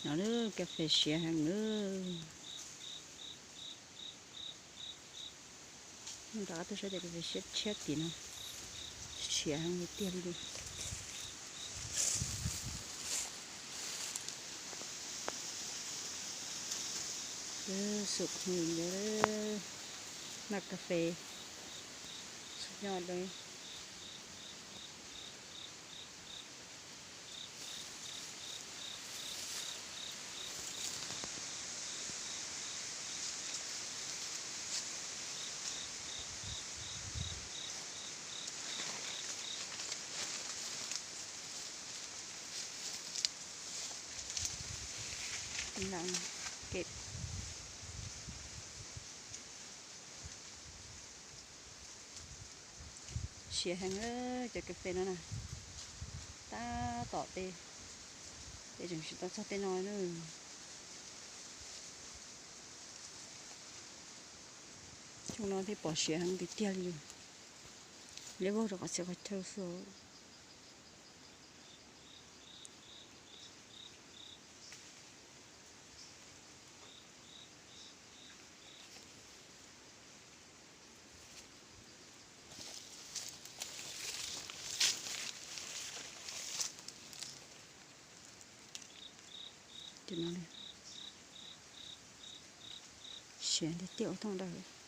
No lub kas fes siav heev lawm. Rov qab tuaj saib cov kas fes siab tshiab tim no, siav heev li tiag li. Xum hwm ntawd, noj kas fes, xum nyo lawm. Siav heev cov kas fes no na, tab tom tej, ces tseem tsis tau txog tej no na. Xyoo no thiaj pom siav heev tiag tiag li. Liab vog rau qhov txhia qhov chaw xwb. Siav tiag tiag ua thooj dawb.